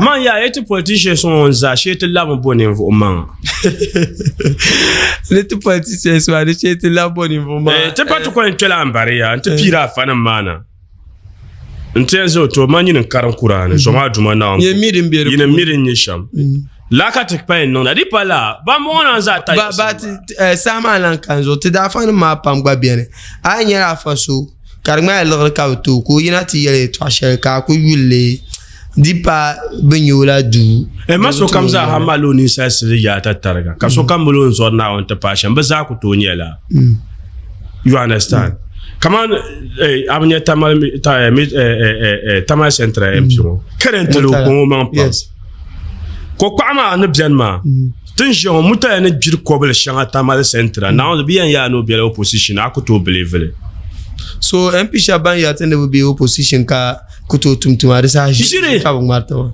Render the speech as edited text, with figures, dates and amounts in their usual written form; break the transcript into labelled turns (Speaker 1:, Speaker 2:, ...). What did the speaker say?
Speaker 1: Man yaa yi ti politicians ŋɔ zaa shee ti labi bo ninvuɣu maŋa.
Speaker 2: Ni ti politicians maa di shee ti labi bo ninvuɣu maŋa.
Speaker 1: Eh, ti pa ti kɔni kpɛla n bari ya n ti piira afanim maa na. N ti yɛn zaŋ to ma nyini n karim Kuraani zoma Aduma Naawuni.
Speaker 2: Nyɛ mi din bɛ di
Speaker 1: Yini mi din nyɛ shɛm. Laa ka ti pa yɛn niŋda di pa laa ban bɔŋɔ naan zaa ta
Speaker 2: Ba ba ti eh, saha maa lan kan zuɣu ti daafanim maa pam gba bɛni. A yi nyɛla afa so ka di ŋmanila liɣiri ka bi tooi ka o yina ti yɛli yɛltɔɣa shɛli ka a ku yuli li di pa bi nya o la duu.
Speaker 1: Eh, ma sokam zaa ha mali o ninsalisili yaata tariga ka sokam mali o ni zɔri Naawuni ti paai shɛm bɛ zaa ku tooi nya laa. You understand? Kaman eh, a bi nya Tamale ta, eh, eh, eh, eh, eh, Tamale Central MP ŋɔ currently o kpaŋ o maŋ pam. Ko kpaɣu maa ni bɛni maa Ti ni ʒiya ŋɔ mutaya ni gbiri kɔbili shɛŋa Tamale Central, Naawuni bi yɛn yaa ni o bela opposition a ku tooi believe li.
Speaker 2: So MP shɛba ban yɛri ti ni bi be opposition ka ku tooi tum tuma di saha ʒiri ka bi ŋmariti maa.